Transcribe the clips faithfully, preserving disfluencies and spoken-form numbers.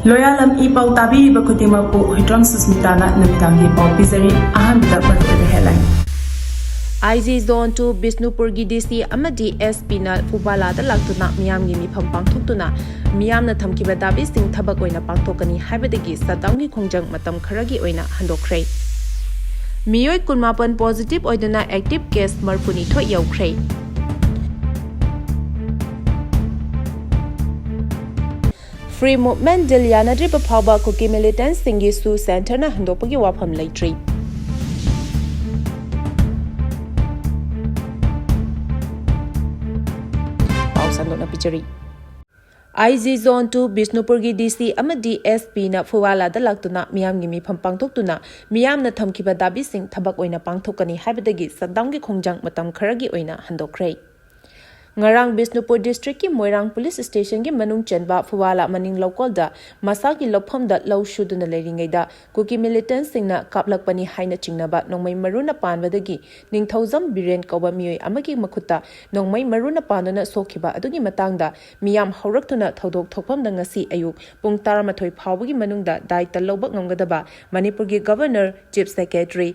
ꯂꯣꯌꯥꯂꯝ E ꯄꯥꯎ ꯇꯥꯕꯤꯔꯤꯕ ꯈꯨꯗꯤꯡꯃꯛꯄꯨ ꯍꯨꯏꯗ꯭ꯔꯣꯝ ꯁꯨꯁꯃꯤꯇꯥꯅ ꯅꯨꯃꯤꯗꯥꯡꯒꯤ ꯄꯥꯎ ꯄꯤꯖꯔꯤ꯫ ꯑꯍꯥꯟꯕꯗ ꯃꯔꯨꯑꯣꯏꯕ headline꯫ ꯑꯥꯏ ꯖꯤ Zone two ꯕꯤꯁꯅꯨꯄꯨꯔꯒꯤ ꯗꯤ ꯁꯤ ꯑꯃꯗꯤ ꯑꯦꯁ ꯄꯤꯅ ꯐꯨꯕꯥꯂꯥꯗ ꯂꯥꯛꯇꯨꯅ ꯃꯤꯌꯥꯝꯒꯤ ꯃꯤꯐꯝ ꯄꯥꯡꯊꯣꯛꯇꯨꯅ ꯃꯤꯌꯥꯝꯅ ꯊꯝꯈꯤꯕ ꯗꯥꯕꯤꯁꯤꯡ ꯊꯕꯛ ꯑꯣꯏꯅ ꯄꯥꯡꯊꯣꯛꯀꯅꯤ ꯍꯥꯏꯕꯗꯒꯤ shutdownꯒꯤ ꯈꯣꯡꯖꯪ ꯃꯇꯝ ꯈꯔꯒꯤ ꯑꯣꯏꯅ ꯍꯟꯗꯣꯛꯈ꯭ꯔꯦ꯫ ꯃꯤꯑꯣꯏ ꯀꯨꯟꯃꯥꯄꯟ positive ꯑꯣꯏꯗꯨꯅ active case ꯃꯔꯤꯐꯨꯅꯤꯊꯣꯏ ꯌꯧꯈ꯭ꯔꯦ꯫ Free Movement Deal ꯌꯥꯅꯗ꯭ꯔꯤꯕ ꯐꯥꯎꯕ ꯀꯨꯀꯤ militantꯁꯤꯡꯒꯤ ꯁꯨ centreꯅ ꯍꯟꯗꯣꯛꯄꯒꯤ ꯋꯥꯐꯝ ꯂꯩꯇ꯭ꯔꯤ꯫ ꯄꯥꯎ ꯁꯟꯗꯣꯛꯅ ꯄꯤꯖꯔꯤ꯫ ꯑꯥꯏ ꯖꯤ Zone two ꯕꯤꯁꯅꯨꯄꯨꯔꯒꯤ ꯗꯤ ꯁꯤ ꯑꯃꯗꯤ ꯑꯦꯁ ꯄꯤꯅ ꯐꯨꯋꯥꯂꯥꯗ ꯂꯥꯛꯇꯨꯅ ꯃꯤꯌꯥꯝꯒꯤ ꯃꯤꯐꯝ ꯄꯥꯡꯊꯣꯛꯇꯨꯅ ꯃꯤꯌꯥꯝꯅ ꯊꯝꯈꯤꯕ ꯗꯥꯕꯤꯁꯤꯡ ꯊꯕꯛ ꯑꯣꯏꯅ ꯄꯥꯡꯊꯣꯛꯀꯅꯤ ꯍꯥꯏꯕꯗꯒꯤ shutdownꯒꯤ ꯈꯣꯡꯖꯪ ꯃꯇꯝ ꯈꯔꯒꯤ ꯑꯣꯏꯅ ꯍꯟꯗꯣꯛꯈ꯭ꯔꯦ꯫ ꯉꯔꯥꯡ ꯕꯤꯁꯅꯨꯄꯨꯔ districtꯀꯤ ꯃꯣꯏꯔꯥꯡ police stationꯒꯤ ꯃꯅꯨꯡ ꯆꯟꯕ ꯐꯨꯋꯥꯂꯥ ꯃꯅꯤꯡ ꯂꯧꯀꯣꯜꯗ ꯃꯁꯥꯒꯤ ꯂꯧꯐꯝꯗ ꯂꯧ ꯁꯨꯗꯨꯅ ꯂꯩꯔꯤꯉꯩꯗ ꯀꯨꯀꯤ militantꯁꯤꯡꯅ ꯀꯥꯞꯂꯛꯄꯅꯤ ꯍꯥꯏꯅ ꯆꯤꯡꯅꯕ ꯅꯣꯡꯃꯩ ꯃꯔꯨꯅ ꯄꯥꯟꯕꯗꯒꯤ ꯅꯤꯡꯊꯧꯖꯝ ꯕꯤꯔꯦꯟ ꯀꯧꯕ ꯃꯤꯑꯣꯏ ꯑꯃꯒꯤ ꯃꯈꯨꯠꯇ ꯅꯣꯡꯃꯩ ꯃꯔꯨꯅ ꯄꯥꯟꯗꯨꯅ ꯁꯣꯛꯈꯤꯕ ꯑꯗꯨꯒꯤ ꯃꯇꯥꯡꯗ ꯃꯤꯌꯥꯝ ꯍꯧꯔꯛꯇꯨꯅ ꯊꯧꯗꯣꯛ ꯊꯣꯛꯐꯝꯗ ꯉꯁꯤ ꯑꯌꯨꯛ ꯄꯨꯡ ꯇꯔꯥꯃꯥꯊꯣꯏ ꯐꯥꯎꯕꯒꯤ ꯃꯅꯨꯡꯗ ꯗꯥꯏꯇ ꯂꯧꯕ ꯉꯝꯒꯗꯕ ꯃꯅꯤꯄꯨꯔꯒꯤ Governor, Chief Secretary,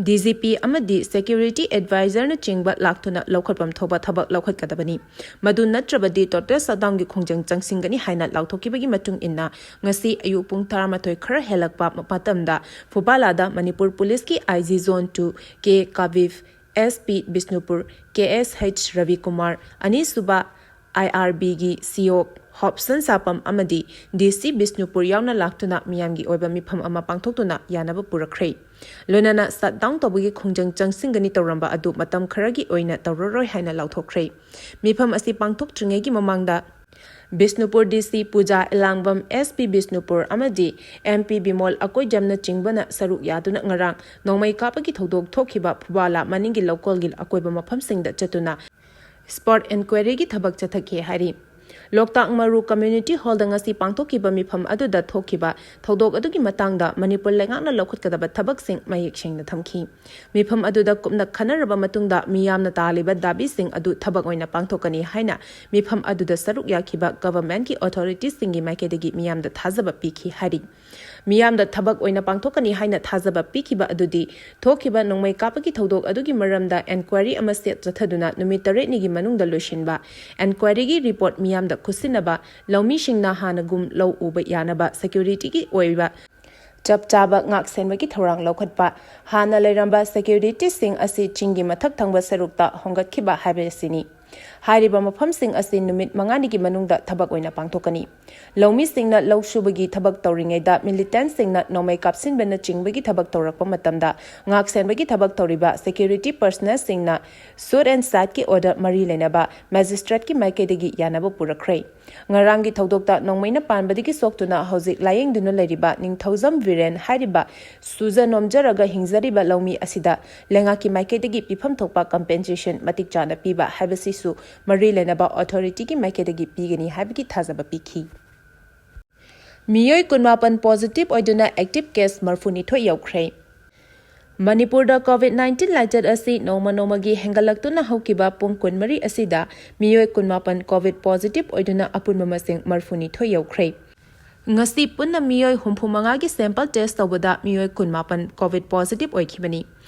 D G P ꯑꯃꯗꯤ security advisorꯅꯆꯤꯡꯕ ꯂꯥꯛꯇꯨꯅ ꯂꯧꯈꯠꯐꯝ ꯊꯣꯛꯄ ꯊꯕꯛ ꯂꯧꯈꯠꯀꯗꯕꯅꯤ꯫ ꯃꯗꯨ ꯅꯠꯇ꯭ꯔꯕꯗꯤ total shutdownꯒꯤ ꯈꯣꯡꯖꯪ ꯆꯪꯁꯤꯟꯒꯅꯤ ꯍꯥꯏꯅ ꯂꯥꯎꯊꯣꯛꯈꯤꯕꯒꯤ ꯃꯇꯨꯡ ꯏꯟꯅ ꯉꯁꯤ ꯑꯌꯨꯛ ꯄꯨꯡ ꯇꯔꯥꯃꯥꯊꯣꯏ ꯈꯔ ꯍꯦꯜꯂꯛꯄ ꯃꯇꯝꯗ ꯐꯨꯕꯥꯂꯥꯗ ꯃꯅꯤꯄꯨꯔ policeꯀꯤ ꯑꯥꯏ ꯖꯤ Zone two ꯀꯦ ꯀꯥꯕꯤꯐ, ꯑꯦꯁ ꯄꯤ ꯕꯤꯁꯅꯨꯄꯨꯔ ꯀꯦ ꯑꯦꯁ ꯍꯩꯆ ꯔꯕꯤꯀꯨꯃꯥꯔ, ꯑꯅꯤꯁꯨꯕ ꯑꯥꯏ ꯑꯥꯔ ꯕꯤꯒꯤ ꯁꯤ ꯑꯣ ꯍꯣꯞꯁꯟ ꯁꯥꯄꯝ ꯑꯃꯗꯤ ꯗꯤ ꯁꯤ ꯕꯤꯁꯅꯨꯄꯨꯔ ꯌꯥꯎꯅ ꯂꯥꯛꯇꯨꯅ ꯃꯤꯌꯥꯝꯒꯤ ꯑꯣꯏꯕ ꯃꯤꯐꯝ ꯑꯃ ꯄꯥꯡꯊꯣꯛꯇꯨꯅ ꯌꯥꯅꯕ ꯄꯨꯔꯛꯈ꯭ꯔꯦ꯫ ꯂꯣꯏꯅꯅ shutdown ꯇꯧꯕꯒꯤ ꯈꯣꯡꯖꯪ ꯆꯪꯁꯤꯟꯒꯅꯤ ꯇꯧꯔꯝꯕ ꯑꯗꯨ ꯃꯇꯝ ꯈꯔꯒꯤ ꯑꯣꯏꯅ ꯇꯧꯔꯔꯣꯏ ꯍꯥꯏꯅ ꯂꯥꯎꯊꯣꯛꯈ꯭ꯔꯦ꯫ ꯃꯤꯐꯝ ꯑꯁꯤ ꯄꯥꯡꯊꯣꯛꯇ꯭ꯔꯤꯉꯩꯒꯤ ꯃꯃꯥꯡꯗ ꯕꯤꯁꯅꯨꯄꯨꯔ ꯗꯤ ꯁꯤ ꯄꯨꯖꯥ ꯑꯦꯂꯥꯡꯕꯝ, ꯑꯦꯁ ꯄꯤ ꯕꯤꯁꯅꯨꯄꯨꯔ ꯑꯃꯗꯤ ꯑꯦꯝ ꯄꯤ ꯕꯤꯃꯣꯜ ꯑꯀꯣꯏꯖꯝꯅꯆꯤꯡꯕꯅ ꯁꯔꯨꯛ ꯌꯥꯗꯨꯅ ꯉꯔꯥꯡ ꯅꯣꯡꯃꯩ ꯀꯥꯞꯄꯒꯤ ꯊꯧꯗꯣꯛ ꯊꯣꯛꯈꯤꯕ ꯐꯨꯕꯥꯂꯥ ꯃꯅꯤꯡꯒꯤ ꯂꯧꯀꯣꯜꯒꯤ ꯑꯀꯣꯏꯕ ꯃꯐꯝꯁꯤꯡꯗ ꯆꯠꯇꯨꯅ spot enquiryꯒꯤ ꯊꯕꯛ ꯆꯠꯊꯈꯤ ꯍꯥꯏꯔꯤ꯫ ꯂꯣꯛꯇꯥꯛ ꯃꯔꯨ ꯀꯝꯃ꯭ꯌꯨꯅꯤꯇꯤ ꯍꯣꯜꯗ ꯉꯁꯤ ꯄꯥꯡꯊꯣꯛꯈꯤꯕ ꯃꯤꯐꯝ ꯑꯗꯨꯗ ꯊꯣꯛꯈꯤꯕ ꯊꯧꯗꯣꯛ ꯑꯗꯨꯒꯤ ꯃꯇꯥꯡꯗ ꯃꯅꯤꯄꯨꯔ ꯂꯩꯉꯥꯛꯅ ꯂꯧꯈꯠꯀꯗꯕ ꯊꯕꯛꯁꯤꯡ ꯃꯌꯦꯛ ꯁꯦꯡꯅ ꯊꯝꯈꯤ꯫ ꯃꯤꯐꯝ ꯑꯗꯨꯗ ꯀꯨꯞꯅ ꯈꯟꯅꯔꯕ ꯃꯇꯨꯡꯗ ꯃꯤꯌꯥꯝꯅ ꯇꯥꯜꯂꯤꯕ ꯗꯥꯕꯤꯁꯤꯡ ꯑꯗꯨ ꯊꯕꯛ ꯑꯣꯏꯅ ꯄꯥꯡꯊꯣꯛꯀꯅꯤ ꯍꯥꯏꯅ ꯃꯤꯐꯝ ꯑꯗꯨꯗ ꯁꯔꯨꯛ ꯌꯥꯈꯤꯕ ꯒꯚꯔꯟꯃꯦꯟꯠꯀꯤ ꯑꯣꯊꯣꯔꯤꯇꯤꯁꯤꯡꯒꯤ ꯃꯥꯏꯀꯩꯗꯒꯤ ꯃꯤꯌꯥꯝꯗ ꯊꯥꯖꯕ ꯄꯤꯈꯤ ꯍꯥꯏꯔꯤ꯫ ꯃꯤꯌꯥꯝꯗ ꯊꯕꯛ ꯑꯣꯏꯅ ꯄꯥꯡꯊꯣꯛꯀꯅꯤ ꯍꯥꯏꯅ ꯊꯥꯖꯕ ꯄꯤꯈꯤꯕ ꯑꯗꯨꯗꯤ ꯊꯣꯛꯈꯤꯕ ꯅꯣꯡꯃꯩ ꯀꯥꯞꯄꯒꯤ ꯊꯧꯗꯣꯛ ꯑꯗꯨꯒꯤ ꯃꯔꯝꯗ ꯑꯦꯟꯀ꯭ꯋꯥꯏꯔꯤ ꯑꯃ ꯁꯦꯠ ꯆꯠꯊꯗꯨꯅ ꯅꯨꯃꯤꯠ ꯇꯔꯦꯠꯅꯤꯒꯤ ꯃꯅꯨꯡꯗ ꯂꯣꯏꯁꯤꯟꯕ, ꯑꯦꯟꯀ꯭ꯋꯥꯏꯔꯤꯒꯤ ꯔꯤꯄꯣꯔꯠ ꯃꯤꯌꯥꯝꯗ ꯈꯨꯠꯁꯤꯟꯅꯕ, ꯂꯧꯃꯤꯁꯤꯡꯅ ꯍꯥꯟꯅꯒꯨꯝ ꯂꯧ ꯎꯕ ꯌꯥꯅꯕ ꯁꯦꯀ꯭ꯌꯨꯔꯤꯇꯤꯒꯤ ꯑꯣꯏꯕ ꯆꯞ ꯆꯥꯕ ꯉꯥꯛ ꯁꯦꯟꯕꯒꯤ ꯊꯧꯔꯥꯡ ꯂꯧꯈꯠꯄ, ꯍꯥꯟꯅ ꯂꯩꯔꯝꯕ ꯁꯦꯀ꯭ꯌꯨꯔꯤꯇꯤꯁꯤꯡ ꯑꯁꯤ ꯆꯤꯡꯒꯤ ꯃꯊꯛ ꯊꯪꯕ ꯁꯔꯨꯛꯇ ꯍꯣꯡꯒꯠꯈꯤꯕ ꯍꯥꯏꯕꯁꯤꯅꯤ꯫ ꯍꯥꯏꯔꯤꯕ ꯃꯐꯝꯁꯤꯡ ꯑꯁꯤ ꯅꯨꯃꯤꯠ ꯃꯉꯥꯅꯤꯒꯤ ꯃꯅꯨꯡꯗ ꯊꯕꯛ ꯑꯣꯏꯅ ꯄꯥꯡꯊꯣꯛꯀꯅꯤ꯫ ꯂꯧꯃꯤꯁꯤꯡꯅ ꯂꯧ ꯁꯨꯕꯒꯤ ꯊꯕꯛ ꯇꯧꯔꯤꯉꯩꯗ ꯃꯤꯂꯤꯇꯦꯟꯠꯁꯤꯡꯅ ꯅꯣꯡꯃꯩ ꯀꯥꯞꯁꯤꯟꯕꯅꯆꯤꯡꯕꯒꯤ ꯊꯕꯛ ꯇꯧꯔꯛꯄ ꯃꯇꯝꯗ ꯉꯥꯛ ꯁꯦꯟꯕꯒꯤ ꯊꯕꯛ ꯇꯧꯔꯤꯕ ꯁꯦꯀ꯭ꯌꯨꯔꯤꯇꯤ ꯄꯔꯁꯅꯦꯜꯁꯤꯡꯅ ꯁꯨꯠ ꯑꯦꯟ ꯁꯥꯏꯠꯀꯤ ꯑꯣꯔꯗꯔ ꯃꯔꯤ ꯂꯩꯅꯕ ꯃꯦꯖꯤꯁꯇ꯭ꯔꯦꯠꯀꯤ ꯃꯥꯏꯀꯩꯗꯒꯤ ꯌꯥꯅꯕ ꯄꯨꯔꯛꯈ꯭ꯔꯦ꯫ ꯉꯔꯥꯡꯒꯤ ꯊꯧꯗꯣꯛꯇ ꯅꯣꯡꯃꯩꯅ ꯄꯥꯟꯕꯗꯒꯤ ꯁꯣꯛꯇꯨꯅ ꯍꯧꯖꯤꯛ ꯂꯥꯌꯦꯡꯗꯨꯅ ꯂꯩꯔꯤꯕ ꯅꯤꯡꯊꯧꯖꯝ ꯕꯤꯔꯦꯟ ꯍꯥꯏꯔꯤꯕ ꯁꯨꯖ ꯅꯣꯝꯖꯔꯒ ꯍꯤꯡꯖꯔꯤꯕ ꯂꯧꯃꯤ ꯑꯁꯤꯗ ꯂꯩꯉꯥꯛꯀꯤ ꯃꯥꯏꯀꯩꯗꯒꯤ ꯄꯤꯐꯝ ꯊꯣꯛꯄ ꯀꯝꯄꯦꯟꯁꯦꯁꯟ ꯃꯇꯤꯛ ꯆꯥꯅ ꯄꯤꯕ ꯍꯥꯏꯕꯁꯤꯁꯨ ꯃꯔꯤ ꯂꯩꯅꯕ ꯑꯣꯊꯣꯔꯤꯇꯤꯒꯤ ꯃꯥꯏꯀꯩꯗꯒꯤ ꯄꯤꯒꯅꯤ ꯍꯥꯏꯕꯒꯤ ꯊꯥꯖꯕ ꯄꯤꯈꯤ꯫ ꯃꯤꯑꯣꯏ ꯀꯨꯟꯃꯥꯄꯟ ꯄꯣꯖꯤꯇꯤꯚ ꯑꯣꯏꯗꯨꯅ ꯑꯦꯛꯇꯤꯚ ꯀꯦꯁ ꯃꯔꯤꯐꯨꯅꯤꯊꯣꯏ ꯌꯧꯈ꯭ꯔꯦ꯫ ꯃꯅꯤꯄꯨꯔꯗ ꯀꯣꯚꯤꯗ ꯅꯥꯏꯟꯇꯤꯟ ꯂꯥꯏꯆꯠ ꯑꯁꯤ ꯅꯣꯡꯃ ꯅꯣꯡꯃꯒꯤ ꯍꯦꯟꯒꯠꯂꯛꯇꯨꯅ ꯍꯧꯈꯤꯕ ꯄꯨꯡ ꯀꯨꯟꯃꯔꯤ ꯑꯁꯤꯗ ꯃꯤꯑꯣꯏ ꯀꯨꯟꯃꯥꯄꯟ ꯀꯣꯚꯤꯗ ꯄꯣꯖꯤꯇꯤꯚ ꯑꯣꯏꯗꯨꯅ ꯑꯄꯨꯟꯕ ꯃꯁꯤꯡ ꯃꯔꯤꯐꯨꯅꯤꯊꯣꯏ ꯌꯧꯈ꯭ꯔꯦ꯫ ꯉꯁꯤ ꯄꯨꯟꯅ ꯃꯤꯑꯣꯏ ꯍꯨꯝꯐꯨ ꯃꯉꯥꯒꯤ ꯁꯦꯝꯄꯜ ꯇꯦꯁ ꯇꯧꯕꯗ ꯃꯤꯑꯣꯏ ꯀꯨꯟꯃꯥꯄꯟ ꯀꯣꯚꯤꯗ ꯄꯣꯖꯤꯇꯤꯚ ꯑꯣꯏꯈꯤꯕꯅꯤ꯫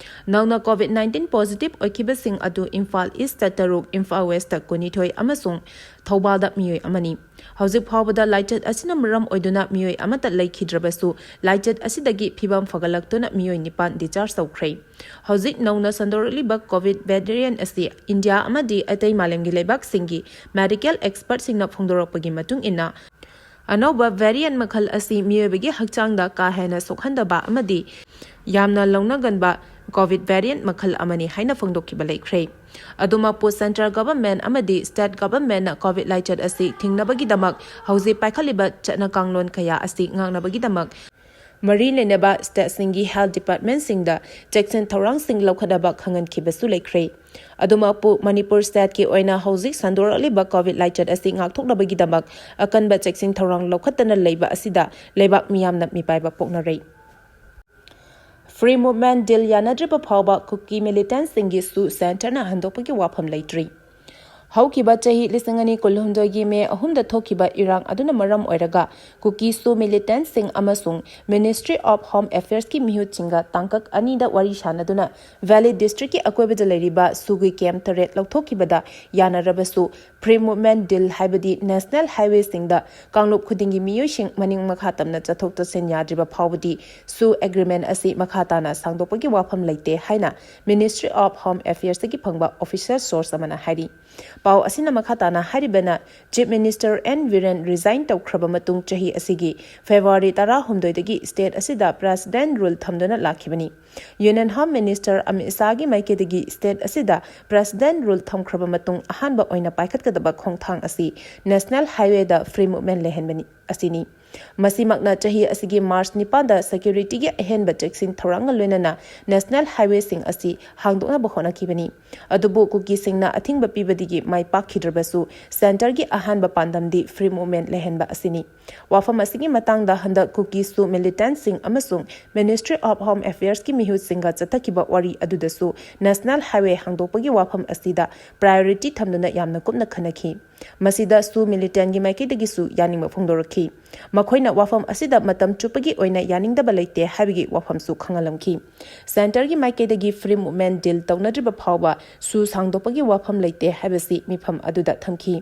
ꯅꯧꯅ ꯀꯣꯚꯤꯗ ꯅꯥꯏꯟꯇꯤꯟ ꯄꯣꯖꯤꯇꯤꯚ ꯑꯣꯏꯈꯤꯕꯁꯤꯡ ꯑꯗꯨ ꯏꯝꯐꯥꯜ ꯏꯁꯇ ꯇꯔꯨꯛ, ꯏꯝꯐꯥꯜ ꯋꯦꯁꯇ ꯀꯨꯟꯅꯤꯊꯣꯏ ꯑꯃꯁꯨꯡ ꯊꯧꯕꯥꯜꯗ ꯃꯤꯑꯣꯏ ꯑꯃꯅꯤ꯫ ꯍꯧꯖꯤꯛ ꯐꯥꯎꯕꯗ ꯂꯥꯏꯆꯠ ꯑꯁꯤꯅ ꯃꯔꯝ ꯑꯣꯏꯗꯨꯅ ꯃꯤꯑꯣꯏ ꯑꯃꯠꯇ ꯂꯩꯈꯤꯗ꯭ꯔꯕꯁꯨ, ꯂꯥꯏꯆꯠ ꯑꯁꯤꯗꯒꯤ ꯐꯤꯕꯝ ꯐꯒꯠꯂꯛꯇꯨꯅ ꯃꯤꯑꯣꯏ ꯅꯤꯄꯥꯟ ꯗꯤꯁꯆꯥꯔꯖ ꯇꯧꯈ꯭ꯔꯦ꯫ ꯍꯧꯖꯤꯛ ꯅꯧꯅ ꯁꯟꯗꯣꯔꯛꯂꯤꯕ ꯀꯣꯚꯤꯗ ꯚꯦꯔꯤꯌꯦꯟꯠ ꯑꯁꯤ ꯏꯟꯗꯤꯌꯥ ꯑꯃꯗꯤ ꯑꯇꯩ ꯃꯥꯂꯦꯝꯒꯤ ꯂꯩꯕꯥꯛꯁꯤꯡꯒꯤ ꯃꯦꯗꯤꯀꯦꯜ ꯑꯦꯛꯁꯄꯔꯠꯁꯤꯡꯅ ꯐꯣꯡꯗꯣꯔꯛꯄꯒꯤ ꯃꯇꯨꯡ ꯏꯟꯅ, ꯑꯅꯧꯕ ꯚꯦꯔꯤꯌꯦꯟꯠ ꯃꯈꯜ ꯑꯁꯤ ꯃꯤꯑꯣꯏꯕꯒꯤ ꯍꯛꯆꯥꯡꯗ ꯀꯥ ꯍꯦꯟꯅ ꯁꯣꯛꯍꯟꯗꯕ ꯑꯃꯗꯤ ꯌꯥꯝꯅ ꯂꯧꯅꯒꯟꯕ ꯀꯣꯚꯤꯗ ꯚꯦꯔꯤꯌꯦꯟꯠ ꯃꯈꯜ ꯑꯃꯅꯤ ꯍꯥꯏꯅ ꯐꯣꯡꯗꯣꯛꯈꯤꯕ ꯂꯩꯈ꯭ꯔꯦ꯫ ꯑꯗꯨꯃꯛꯄꯨ, ꯁꯦꯟꯇ꯭ꯔꯦꯜ ꯒꯚꯔꯟꯃꯦꯟꯠ ꯑꯃꯗꯤ ꯁ꯭ꯇꯦꯠ ꯒꯚꯔꯟꯃꯦꯟꯠꯅ ꯀꯣꯚꯤꯗ ꯂꯥꯏꯆꯠ ꯑꯁꯤ ꯊꯤꯡꯅꯕꯒꯤꯗꯃꯛ ꯍꯧꯖꯤꯛ ꯄꯥꯏꯈꯠꯂꯤꯕ ꯆꯠꯅ ꯀꯥꯡꯂꯣꯟ ꯀꯌꯥ ꯑꯁꯤ ꯉꯥꯛꯅꯕꯒꯤꯗꯃꯛ ꯃꯔꯤ ꯂꯩꯅꯕ ꯁ꯭ꯇꯦꯠꯁꯤꯡꯒꯤ ꯍꯦꯜꯊ ꯗꯤꯄꯥꯔꯠꯃꯦꯟꯠꯁꯤꯡꯗ ꯆꯦꯛꯁꯤꯟ ꯊꯧꯔꯥꯡꯁꯤꯡ ꯂꯧꯈꯠꯅꯕ ꯈꯪꯍꯟꯈꯤꯕꯁꯨ ꯂꯩꯈ꯭ꯔꯦ꯫ ꯑꯗꯨꯃꯛꯄꯨ, ꯃꯅꯤꯄꯨꯔ ꯁ꯭ꯇꯦꯠꯀꯤ ꯑꯣꯏꯅ ꯍꯧꯖꯤꯛ ꯁꯟꯗꯣꯔꯛꯂꯤꯕ ꯀꯣꯚꯤꯗ ꯂꯥꯏꯆꯠ ꯑꯁꯤ ꯉꯥꯛꯊꯣꯛꯅꯕꯒꯤꯗꯃꯛ ꯑꯀꯟꯕ ꯆꯦꯛꯁꯤꯟ ꯊꯧꯔꯥꯡ ꯂꯧꯈꯠꯇꯅ ꯂꯩꯕ ꯑꯁꯤꯗ ꯂꯩꯕꯥꯛ ꯃꯤꯌꯥꯝꯅ ꯃꯤꯄꯥꯏꯕ ꯄꯣꯛꯅꯔꯦ꯫ ꯐ꯭ꯔꯤ ꯃꯨꯚꯃꯦꯟꯠ ꯗꯤꯜ ꯌꯥꯅꯗ꯭ꯔꯤꯕ ꯐꯥꯎꯕ ꯀꯨꯀꯤ ꯃꯤꯂꯤꯇꯦꯟꯠꯁꯤꯡꯒꯤ ꯁꯨ ꯁꯦꯟꯇꯔꯅ ꯍꯟꯗꯣꯛꯄꯒꯤ ꯋꯥꯐꯝ ꯂꯩꯇ꯭ꯔꯤ꯫ ꯍꯧꯈꯤꯕ ꯆꯍꯤ ꯂꯤꯁꯤꯡ ꯑꯅꯤ ꯀꯨꯟꯍꯨꯝꯗꯣꯏꯒꯤ ꯃꯦ ꯑꯍꯨꯝꯗ ꯊꯣꯛꯈꯤꯕ ꯏꯔꯥꯡ ꯑꯗꯨꯅ ꯃꯔꯝ ꯑꯣꯏꯔꯒ ꯀꯨꯀꯤ ꯁꯨ ꯃꯤꯂꯤꯇꯦꯟꯠꯁꯤꯡ ꯑꯃꯁꯨꯡ Ministry of Home Affairs ꯀꯤ ꯃꯤꯍꯨꯠꯁꯤꯡꯒ ꯇꯥꯡꯀꯛ ꯑꯅꯤꯗ ꯋꯥꯔꯤ ꯁꯥꯅꯗꯨꯅ ꯚꯦꯂꯤ ꯗꯤꯁꯇ꯭ꯔꯤꯛꯀꯤ ꯑꯀꯣꯏꯕꯗ ꯂꯩꯔꯤꯕ ꯁꯨꯒꯤ ꯀꯦꯝꯞ ꯇꯔꯦꯠ ꯂꯧꯊꯣꯛꯈꯤꯕꯗ ꯌꯥꯅꯔꯕꯁꯨ, ꯐ꯭ꯔꯤ ꯃꯨꯚꯃꯦꯟꯠ ꯗꯤꯜ, ꯍꯥꯏꯕꯗꯤ ꯅꯦꯁꯅꯦꯜ ꯍꯥꯏꯋꯦꯁꯤꯡꯗ ꯀꯥꯡꯂꯨꯞ ꯈꯨꯗꯤꯡꯒꯤ ꯃꯤꯑꯣꯏꯁꯤꯡ ꯃꯅꯤꯡ ꯃꯈꯥ ꯇꯝꯅ ꯆꯠꯊꯣꯛ ꯆꯠꯁꯤꯟ ꯌꯥꯗ꯭ꯔꯤꯕ ꯐꯥꯎꯕꯗꯤ ꯁꯨ ꯑꯦꯒ꯭ꯔꯤꯃꯦꯟꯠ ꯑꯁꯤ ꯃꯈꯥ ꯇꯥꯅ ꯁꯥꯡꯗꯣꯛꯄꯒꯤ ꯋꯥꯐꯝ ꯂꯩꯇꯦ ꯍꯥꯏꯅ Ministry of Home Affairs ꯇꯒꯤ ꯐꯪꯕ ꯑꯣꯐꯤꯁꯤꯌꯦꯜ ꯁꯣꯔꯁ ꯑꯃꯅ ꯍꯥꯏꯔꯤ꯫ ꯄꯥꯎ ꯑꯁꯤꯅ ꯃꯈꯥ ꯇꯥꯅ ꯍꯥꯏꯔꯤꯕꯅ, chief minister N Biren resign ꯇꯧꯈ꯭ꯔꯕ ꯃꯇꯨꯡ ꯆꯍꯤ ꯑꯁꯤꯒꯤ ꯐꯦꯕ꯭ꯔꯨꯋꯥꯔꯤ ꯇꯔꯥꯍꯨꯝꯗꯣꯏꯗꯒꯤ ꯁ꯭ꯇꯦꯠ ꯑꯁꯤꯗ ꯄ꯭ꯔꯦꯁꯤꯗꯦꯟꯠ ꯔꯨꯜ ꯊꯝꯗꯨꯅ ꯂꯥꯛꯈꯤꯕꯅꯤ꯫ ꯌꯨꯅꯤꯌꯟ ꯍꯣꯝ ꯃꯤꯅꯤꯁꯇꯔ ꯑꯃꯤꯠ ꯁꯥꯍꯒꯤ ꯃꯥꯏꯀꯩꯗꯒꯤ ꯁ꯭ꯇꯦꯠ ꯑꯁꯤꯗ ꯄ꯭ꯔꯦꯁꯤꯗꯦꯟꯠ ꯔꯨꯜ ꯊꯝꯈ꯭ꯔꯕ ꯃꯇꯨꯡ ꯑꯍꯥꯟꯕ ꯑꯣꯏꯅ ꯄꯥꯏꯈꯠꯀꯗꯕ ꯈꯣꯡꯊꯥꯡ ꯑꯁꯤ ꯅꯦꯁꯅꯦꯜ ꯍꯥꯏꯋꯦꯗ ꯐ꯭ꯔꯤ ꯃꯨꯚꯃꯦꯟꯠ ꯂꯩꯍꯟꯕꯅꯤ ꯑꯁꯤꯅꯤ꯫ ꯃꯁꯤꯃꯛꯅ ꯆꯍꯤ ꯑꯁꯤꯒꯤ ꯃꯥꯔꯆ ꯅꯤꯄꯥꯟꯗ ꯁꯦꯀ꯭ꯌꯨꯔꯤꯇꯤꯒꯤ ꯑꯍꯦꯟꯕ ꯆꯦꯛꯁꯤꯟ ꯊꯧꯔꯥꯡꯒ ꯂꯣꯏꯅꯅ ꯅꯦꯁꯅꯦꯜ ꯍꯥꯏꯋꯦꯁꯤꯡ ꯑꯁꯤ ꯍꯥꯡꯗꯣꯛꯅꯕ ꯍꯣꯠꯅꯈꯤꯕꯅꯤ꯫ ꯑꯗꯨꯕꯨ ꯀꯨꯀꯤꯁꯤꯡꯅ ꯑꯊꯤꯡꯕ ꯄꯤꯕꯗꯒꯤ ꯃꯥꯏ ꯄꯥꯛꯈꯤꯗ꯭ꯔꯕꯁꯨ, ꯁꯦꯟꯇꯔꯒꯤ ꯑꯍꯥꯟꯕ ꯄꯥꯟꯗꯝꯗꯤ ꯐ꯭ꯔꯤ ꯃꯨꯚꯃꯦꯟꯠ ꯂꯩꯍꯟꯕ ꯑꯁꯤꯅꯤ꯫ ꯋꯥꯐꯝ ꯑꯁꯤꯒꯤ ꯃꯇꯥꯡꯗ ꯍꯟꯗꯛ ꯀꯨꯀꯤ ꯁꯨ ꯃꯤꯂꯤꯇꯦꯟꯠꯁꯤꯡ ꯑꯃꯁꯨꯡ Ministry of Home Affairs ꯀꯤ ꯃꯤꯍꯨꯠꯁꯤꯡꯒ ꯆꯠꯊꯈꯤꯕ ꯋꯥꯔꯤ ꯑꯗꯨꯗꯁꯨ ꯅꯦꯁꯅꯦꯜ ꯍꯥꯏꯋꯦ ꯍꯥꯡꯗꯣꯛꯄꯒꯤ ꯋꯥꯐꯝ ꯑꯁꯤꯗ ꯄ꯭ꯔꯥꯏꯑꯣꯔꯤꯇꯤ ꯊꯝꯗꯨꯅ ꯌꯥꯝꯅ ꯀꯨꯞꯅ ꯈꯟꯅꯈꯤ꯫ ꯃꯁꯤꯗ ꯁꯨ ꯃꯤꯂꯤꯇꯦꯟꯠꯀꯤ ꯃꯥꯏꯀꯩꯗꯒꯤꯁꯨ ꯌꯥꯅꯤꯡꯕ ꯐꯣꯡꯗꯣꯔꯛꯈꯤ꯫ ꯃꯈꯣꯏꯅ ꯋꯥꯐꯝ ꯑꯁꯤꯗ ꯃꯇꯝ ꯆꯨꯞꯄꯒꯤ ꯑꯣꯏꯅ ꯌꯥꯅꯤꯡꯗꯕ ꯂꯩꯇꯦ ꯍꯥꯏꯕꯒꯤ ꯋꯥꯐꯝꯁꯨ ꯈꯪꯍꯜꯂꯝꯈꯤ꯫ ꯁꯦꯟꯇꯔꯒꯤ ꯃꯥꯏꯀꯩꯗꯒꯤ ꯐ꯭ꯔꯤ ꯃꯨꯚꯃꯦꯟꯠ ꯗꯤꯜ ꯇꯧꯅꯗ꯭ꯔꯤꯕ ꯐꯥꯎꯕ ꯁꯨ ꯁꯥꯡꯗꯣꯛꯄꯒꯤ ꯋꯥꯐꯝ ꯂꯩꯇꯦ ꯍꯥꯏꯕꯁꯤ ꯃꯤꯐꯝ ꯑꯗꯨꯗ ꯊꯝꯈꯤ꯫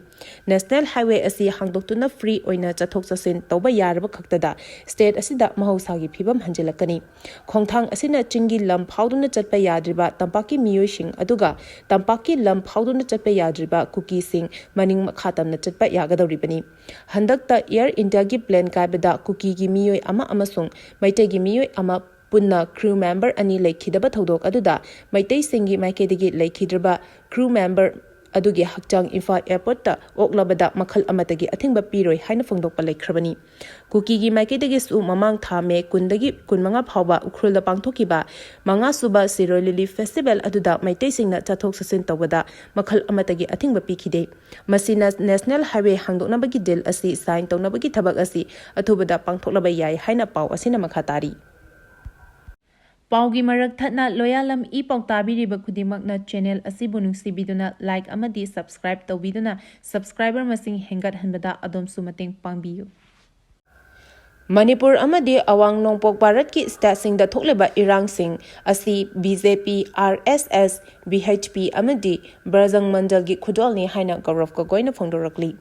ꯅꯦꯁꯅꯦꯜ ꯍꯥꯏꯋꯦ ꯑꯁꯤ ꯍꯥꯡꯗꯣꯛꯇꯨꯅ ꯐ꯭ꯔꯤ ꯑꯣꯏꯅ ꯆꯠꯊꯣꯛ ꯆꯠꯁꯤꯟ ꯇꯧꯕ ꯌꯥꯔꯕ ꯈꯛꯇꯗ ꯁ꯭ꯇꯦꯠ ꯑꯁꯤꯗ ꯃꯍꯧꯁꯥꯒꯤ ꯐꯤꯕꯝ ꯍꯟꯖꯤꯜꯂꯛꯀꯅꯤ꯫ ꯈꯣꯡꯊꯥꯡ ꯑꯁꯤꯅ ꯆꯤꯡꯒꯤ ꯂꯝ ꯐꯥꯎꯗꯨꯅ ꯆꯠꯄ ꯌꯥꯗ꯭ꯔꯤꯕ ꯇꯝꯄꯥꯛꯀꯤ ꯃꯤꯑꯣꯏꯁꯤꯡ ꯑꯗꯨꯒ ꯇꯝꯄꯥꯛꯀꯤ ꯂꯝ ꯐꯥꯎꯗꯨꯅ ꯆꯠꯄ ꯌꯥꯗ꯭ꯔꯤꯕ ꯀꯨꯀꯤꯁꯤꯡ ꯃꯅꯤꯡ ꯃꯈꯥ ꯇꯝꯅ ꯆꯠꯄ ꯌꯥꯒꯗꯧꯔꯤꯕꯅꯤ꯫ ꯍꯟꯗꯛꯇ ꯑꯦꯌꯔ ꯏꯟꯗꯤꯌꯥꯒꯤ ꯄ꯭ꯂꯦꯟ ꯀꯥꯏꯕꯗ ꯀꯨꯀꯤꯒꯤ ꯃꯤꯑꯣꯏ ꯑꯃ ꯑꯃꯁꯨꯡ ꯃꯩꯇꯩꯒꯤ ꯃꯤꯑꯣꯏ ꯑꯃ ꯄꯨꯟꯅ ꯀ꯭ꯔꯨ ꯃꯦꯝꯕꯔ ꯑꯅꯤ ꯂꯩꯈꯤꯗꯕ ꯊꯧꯗꯣꯛ ꯑꯗꯨꯗ ꯃꯩꯇꯩꯁꯤꯡꯒꯤ ꯃꯥꯏꯀꯩꯗꯒꯤ ꯂꯩꯈꯤꯗ꯭ꯔꯕ ꯀ꯭ꯔꯨ ꯃꯦꯝꯕꯔ ꯑꯗꯨꯒꯤ ꯍꯛꯆꯥꯡ ꯏꯝꯐꯥꯜ ꯑꯦꯌꯔꯄꯣꯔꯠꯇ ꯑꯣꯛꯂꯕꯗ ꯃꯈꯜ ꯑꯃꯠꯇꯒꯤ ꯑꯊꯤꯡꯕ ꯄꯤꯔꯣꯏ ꯍꯥꯏꯅ ꯐꯣꯡꯗꯣꯛꯄ ꯂꯩꯈ꯭ꯔꯕꯅꯤ꯫ ꯀꯨꯀꯤꯒꯤ ꯃꯥꯏꯀꯩꯗꯒꯤꯁꯨ ꯃꯃꯥꯡ ꯊꯥ ꯃꯦ ꯀꯨꯟꯗꯒꯤ ꯀꯨꯟꯃꯉꯥ ꯐꯥꯎꯕ ꯎꯈ꯭ꯔꯨꯜꯗ ꯄꯥꯡꯊꯣꯛꯈꯤꯕ ꯃꯉꯥꯁꯨꯕ ꯁꯤꯔꯣꯏ ꯂꯤꯂꯤ ꯐꯦꯁꯇꯤꯚꯦꯜ ꯑꯗꯨꯗ ꯃꯩꯇꯩꯁꯤꯡꯅ ꯆꯠꯊꯣꯛ ꯆꯠꯁꯤꯟ ꯇꯧꯕꯗ ꯃꯈꯜ ꯑꯃꯠꯇꯒꯤ ꯑꯊꯤꯡꯕ ꯄꯤꯈꯤꯗꯦ꯫ ꯃꯁꯤꯅ ꯅꯦꯁꯅꯦꯜ ꯍꯥꯏꯋꯦ ꯍꯥꯡꯗꯣꯛꯅꯕꯒꯤ ꯗꯤꯜ ꯑꯁꯤ ꯁꯥꯏꯟ ꯇꯧꯅꯕꯒꯤ ꯊꯕꯛ ꯑꯁꯤ ꯑꯊꯨꯕꯗ ꯄꯥꯡꯊꯣꯛꯂꯕ ꯌꯥꯏ ꯍꯥꯏꯅ ꯄꯥꯎ ꯑꯁꯤꯅ ꯃꯈꯥ ꯇꯥꯔꯤ꯫ ꯄꯥꯎꯒꯤ ꯃꯔꯛ ꯊꯠꯅ ꯂꯣꯌꯥꯂꯝ ꯏ ꯄꯥꯎ ꯇꯥꯕꯤꯔꯤꯕ ꯈꯨꯗꯤꯡꯃꯛꯅ ꯆꯦꯅꯦꯜ ꯑꯁꯤꯕꯨ ꯅꯨꯡꯁꯤꯕꯤꯗꯨꯅ ꯂꯥꯏꯛ ꯑꯃꯗꯤ ꯁꯕꯁꯀ꯭ꯔꯥꯏꯕ ꯇꯧꯕꯤꯗꯨꯅ ꯁꯕꯁꯀ꯭ꯔꯥꯏꯕꯔ ꯃꯁꯤꯡ ꯍꯦꯟꯒꯠꯍꯟꯕꯗ ꯑꯗꯣꯝꯁꯨ ꯃꯇꯦꯡ ꯄꯥꯡꯕꯤꯌꯨ꯫ ꯃꯅꯤꯄꯨꯔ ꯑꯃꯗꯤ ꯑꯋꯥꯡ ꯅꯣꯡꯄꯣꯛ ꯚꯥꯔꯠꯀꯤ ꯁ꯭ꯇꯦꯠꯁꯤꯡꯗ ꯊꯣꯛꯂꯤꯕ ꯏꯔꯥꯡꯁꯤꯡ ꯑꯁꯤ ꯕꯤ ꯖꯦ ꯄꯤ, ꯑꯥꯔ ꯑꯦꯁ ꯑꯦꯁ, ꯚꯤ ꯑꯩꯆ ꯄꯤ ꯑꯃꯗꯤ ꯕ꯭ꯔꯖꯪ ꯃꯟꯗꯜꯒꯤ ꯈꯨꯗꯣꯜꯅꯤ ꯍꯥꯏꯅ ꯒꯧꯔꯕ ꯒꯣꯒꯣꯏꯅ ꯐꯣꯡꯗꯣꯔꯛꯂꯤ꯫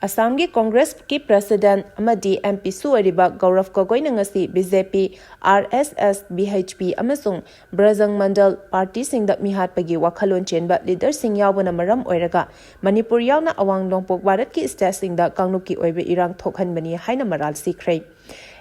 ꯑꯁꯥꯝꯒꯤ ꯀꯣꯡꯒ꯭ꯔꯦꯁꯀꯤ ꯄ꯭ꯔꯦꯁꯤꯗꯦꯟꯠ ꯑꯃꯗꯤ ꯑꯦꯝ ꯄꯤꯁꯨ ꯑꯣꯏꯔꯤꯕ ꯒꯧꯔꯕ ꯒꯣꯒꯣꯏꯅ ꯉꯁꯤ ꯕꯤ ꯖꯦ ꯄꯤ, ꯑꯥꯔ ꯑꯦꯁ ꯑꯦꯁ, ꯚꯤ ꯑꯩꯆ ꯄꯤ ꯑꯃꯁꯨꯡ ꯕ꯭ꯔꯖꯪ ꯃꯟꯗꯜ ꯄꯥꯔꯇꯤꯁꯤꯡꯗ ꯃꯤꯍꯥꯠꯄꯒꯤ ꯋꯥꯈꯜꯂꯣꯟ ꯆꯦꯟꯕ ꯂꯤꯗꯔꯁꯤꯡ ꯌꯥꯎꯕꯅ ꯃꯔꯝ ꯑꯣꯏꯔꯒ ꯃꯅꯤꯄꯨꯔ ꯌꯥꯎꯅ ꯑꯋꯥꯡ ꯅꯣꯡꯄꯣꯛ ꯚꯥꯔꯠꯀꯤ ꯁ꯭ꯇꯦꯠꯁꯤꯡꯗ ꯀꯥꯡꯂꯨꯞꯀꯤ ꯑꯣꯏꯕ ꯏꯔꯥꯡ ꯊꯣꯛꯍꯟꯕꯅꯤ ꯍꯥꯏꯅ ꯃꯔꯥꯜ ꯁꯤꯈ꯭ꯔꯦ꯫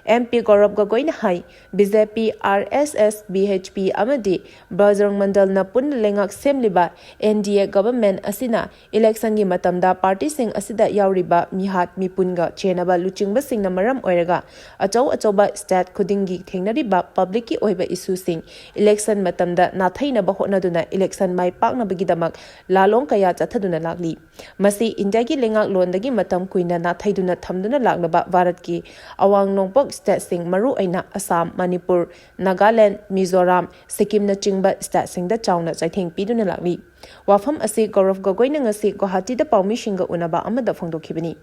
ꯑꯦꯝ ꯄꯤ ꯒꯧꯔꯕ ꯒꯣꯒꯣꯏꯅ ꯍꯥꯏ, ꯕꯤ ꯖꯦ ꯄꯤ, ꯑꯥꯔ ꯑꯦꯁ ꯑꯦꯁ, ꯚꯤ ꯑꯩꯆ ꯄꯤ ꯑꯃꯗꯤ ꯕꯖꯔꯪ ꯃꯟꯗꯜꯅ ꯄꯨꯟꯅ ꯂꯩꯉꯥꯛ ꯁꯦꯝꯂꯤꯕ ꯑꯦꯟ ꯗꯤ ꯑꯦ ꯒꯚꯔꯟꯃꯦꯟꯠ ꯑꯁꯤꯅ ꯏꯂꯦꯛꯁꯟꯒꯤ ꯃꯇꯝꯗ ꯄꯥꯔꯇꯤꯁꯤꯡ ꯑꯁꯤꯗ ꯌꯥꯎꯔꯤꯕ ꯃꯤꯍꯥꯠ ꯃꯤꯄꯨꯟꯒ ꯆꯦꯟꯅꯕ ꯂꯨꯆꯤꯡꯕꯁꯤꯡꯅ ꯃꯔꯝ ꯑꯣꯏꯔꯒ ꯑꯆꯧ ꯑꯆꯧꯕ ꯁ꯭ꯇꯦꯠ ꯈꯨꯗꯤꯡꯒꯤ ꯊꯦꯡꯅꯔꯤꯕ ꯄꯕ꯭ꯂꯤꯛꯀꯤ ꯑꯣꯏꯕ ꯏꯁꯨꯁꯤꯡ ꯏꯂꯦꯛꯁꯟ ꯃꯇꯝꯗ ꯅꯥꯊꯩꯅꯕ ꯍꯣꯠꯅꯗꯨꯅ ꯏꯂꯦꯛꯁꯟ ꯃꯥꯏ ꯄꯥꯛꯅꯕꯒꯤꯗꯃꯛ ꯂꯥꯂꯣꯡ ꯀꯌꯥ ꯆꯠꯊꯗꯨꯅ ꯂꯥꯛꯂꯤ꯫ ꯃꯁꯤ ꯏꯟꯗꯤꯌꯥꯒꯤ ꯂꯩꯉꯥꯛꯂꯣꯟꯗꯒꯤ ꯃꯇꯝ ꯀꯨꯏꯅ ꯅꯥꯊꯩꯗꯨꯅ ꯊꯝꯗꯨꯅ ꯂꯥꯛꯂꯕ ꯚꯥꯔꯠꯀꯤ ꯑꯋꯥꯡ ꯅꯣꯡꯄꯣꯛ ꯁ꯭ꯇꯦꯠꯁꯤꯡ, ꯃꯔꯨꯑꯣꯏꯅ ꯑꯁꯥꯝ, ꯃꯅꯤꯄꯨꯔ, ꯅꯥꯒꯥꯂꯦꯟꯗ, ꯃꯤꯖꯣꯔꯥꯝ, ꯁꯤꯛꯀꯤꯝꯅꯆꯤꯡꯕ ꯁ꯭ꯇꯦꯠꯁꯤꯡꯗ ꯆꯥꯎꯅ ꯆꯩꯊꯦꯡ ꯄꯤꯗꯨꯅ ꯂꯥꯛꯂꯤ꯫ ꯋꯥꯐꯝ ꯑꯁꯤ ꯒꯧꯔꯕ ꯒꯣꯒꯣꯏꯅ ꯉꯁꯤ ꯒꯨꯋꯥꯍꯥꯇꯤꯗ ꯄꯥꯎꯃꯤꯁꯤꯡꯒ ꯎꯅꯕ ꯑꯃꯗ ꯐꯣꯡꯗꯣꯛꯈꯤꯕꯅꯤ꯫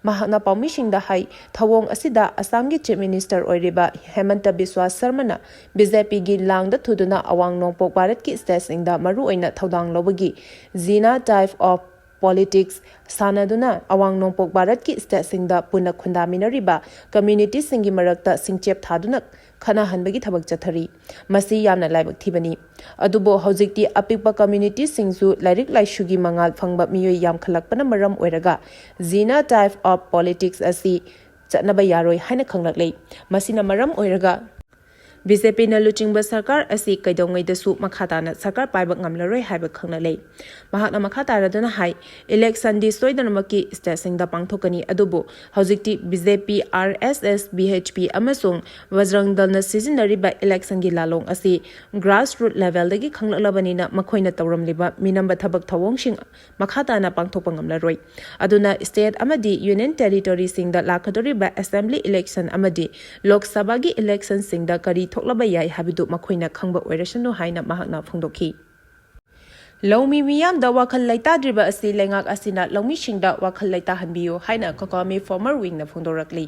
ꯃꯍꯥꯛꯅ ꯄꯥꯎꯃꯤꯁꯤꯡꯗ ꯍꯥꯏ, ꯊꯧꯑꯣꯡ ꯑꯁꯤꯗ ꯑꯁꯥꯝꯒꯤ ꯆꯤꯐ ꯃꯤꯅꯤꯁꯇꯔ ꯑꯣꯏꯔꯤꯕ ꯍꯦꯃꯟꯇ ꯕꯤꯁ꯭ꯋꯥ ꯁꯔꯃꯅ ꯕꯤ ꯖꯦ ꯄꯤꯒꯤ ꯂꯥꯡꯗ ꯊꯨꯗꯨꯅ ꯑꯋꯥꯡ ꯅꯣꯡꯄꯣꯛ ꯚꯥꯔꯠꯀꯤ ꯁ꯭ꯇꯦꯠꯁꯤꯡꯗ ꯃꯔꯨꯑꯣꯏꯅ ꯊꯧꯗꯥꯡ ꯂꯧꯕꯒꯤ ꯖꯤꯅꯥ ꯇꯥꯏꯞ ꯑꯣꯐ ꯄꯣꯂꯤꯇꯤꯛꯁ ꯁꯥꯟꯅꯗꯨꯅ ꯑꯋꯥꯡ ꯅꯣꯡꯄꯣꯛ ꯚꯥꯔꯠꯀꯤ ꯁ꯭ꯇꯦꯠꯁꯤꯡꯗ ꯄꯨꯟꯅ ꯈꯨꯟꯗꯥꯃꯤꯟꯅꯔꯤꯕ ꯀꯝꯃ꯭ꯌꯨꯅꯤꯇꯤꯁꯤꯡꯒꯤ ꯃꯔꯛꯇ ꯁꯤꯡꯆꯦꯞ ꯊꯥꯗꯨꯅ ꯈꯠꯅꯍꯟꯕꯒꯤ ꯊꯕꯛ ꯆꯠꯊꯔꯤ꯫ ꯃꯁꯤ ꯌꯥꯝꯅ ꯂꯥꯏꯕꯛ ꯊꯤꯕꯅꯤ꯫ ꯑꯗꯨꯕꯨ ꯍꯧꯖꯤꯛꯇꯤ ꯑꯄꯤꯛꯄ ꯀꯝꯃ꯭ꯌꯨꯅꯤꯇꯤꯁꯤꯡꯁꯨ ꯂꯥꯏꯔꯤꯛ ꯂꯥꯏꯁꯨꯒꯤ ꯃꯉꯥꯜ ꯐꯪꯕ ꯃꯤꯑꯣꯏ ꯌꯥꯝꯈꯠꯂꯛꯄꯅ ꯃꯔꯝ ꯑꯣꯏꯔꯒ ꯖꯤꯅꯥ ꯇꯥꯏꯞ ꯑꯣꯐ ꯄꯣꯂꯤꯇꯤꯛꯁ ꯑꯁꯤ ꯆꯠꯅꯕ ꯌꯥꯔꯣꯏ ꯍꯥꯏꯅ ꯈꯪꯂꯛꯂꯦ꯫ ꯃꯁꯤꯅ ꯃꯔꯝ ꯑꯣꯏꯔꯒ ꯕꯤ ꯖꯦ ꯄꯤꯅ ꯂꯨꯆꯤꯡꯕ ꯁꯔꯀꯥꯔ ꯑꯁꯤ ꯀꯩꯗꯧꯉꯩꯗꯁꯨ ꯃꯈꯥ ꯇꯥꯅ ꯁꯔꯀꯥꯔ ꯄꯥꯏꯕ ꯉꯝꯂꯔꯣꯏ ꯍꯥꯏꯕ ꯈꯪꯅ ꯂꯩ꯫ ꯃꯍꯥꯛꯅ ꯃꯈꯥ ꯇꯥꯔꯗꯨꯅ ꯍꯥꯏ, ꯏꯂꯦꯛꯁꯟꯗꯤ ꯁꯣꯏꯗꯅꯃꯛꯀꯤ ꯁ꯭ꯇꯦꯠꯁꯤꯡꯗ ꯄꯥꯡꯊꯣꯛꯀꯅꯤ, ꯑꯗꯨꯕꯨ ꯍꯧꯖꯤꯛꯇꯤ ꯕꯤ ꯖꯦ ꯄꯤ, ꯑꯥꯔ ꯑꯦꯁ ꯑꯦꯁ, ꯚꯤ ꯑꯩꯆ ꯄꯤ ꯑꯃꯁꯨꯡ ꯕꯖꯔꯪ ꯗꯜꯅ ꯁꯤꯖꯤꯟꯅꯔꯤꯕ ꯏꯂꯦꯛꯁꯟꯒꯤ ꯂꯥꯂꯣꯡ ꯑꯁꯤ ꯒ꯭ꯔꯥꯁ ꯔꯨꯠ ꯂꯦꯚꯦꯜꯗꯒꯤ ꯈꯪꯂꯛꯂꯕꯅꯤꯅ ꯃꯈꯣꯏꯅ ꯇꯧꯔꯝꯂꯤꯕ ꯃꯤꯅꯝꯕ ꯊꯕꯛ ꯊꯧꯑꯣꯡꯁꯤꯡ ꯃꯈꯥ ꯇꯥꯅ ꯄꯥꯡꯊꯣꯛꯄ ꯉꯝꯂꯔꯣꯏ꯫ ꯑꯗꯨꯅ ꯁ꯭ꯇꯦꯠ ꯑꯃꯗꯤ ꯌꯨꯅꯤꯌꯟ ꯇꯦꯔꯤꯇꯣꯔꯤꯁꯤꯡꯗ ꯂꯥꯛꯀꯗꯧꯔꯤꯕ ꯑꯦꯁꯦꯝꯕ꯭ꯂꯤ ꯏꯂꯦꯛꯁꯟ ꯑꯃꯗꯤ ꯂꯣꯛ ꯁꯚꯥꯒꯤ ꯏꯂꯦꯛꯁꯟꯁꯤꯡꯗ ꯀꯔꯤ ꯊꯣꯛꯂꯕ ꯌꯥꯏ ꯍꯥꯏꯕꯗꯨ ꯃꯈꯣꯏꯅ ꯈꯪꯕ ꯑꯣꯏꯔꯁꯅꯨ ꯍꯥꯏꯅ ꯃꯍꯥꯛꯅ ꯐꯣꯡꯗꯣꯛꯈꯤ꯫ ꯂꯧꯃꯤ ꯃꯤꯌꯥꯝꯗ ꯋꯥꯈꯜ ꯂꯩꯇꯥꯗ꯭ꯔꯤꯕ ꯑꯁꯤ ꯂꯩꯉꯥꯛ ꯑꯁꯤꯅ ꯂꯧꯃꯤꯁꯤꯡꯗ ꯋꯥꯈꯜ ꯂꯩꯇꯥꯍꯟꯕꯤꯌꯨ ꯍꯥꯏꯅ ꯀꯣꯀꯣꯃꯤ ꯐꯥꯔꯃꯔ ꯋꯤꯡꯅ ꯐꯣꯡꯗꯣꯔꯛꯂꯤ꯫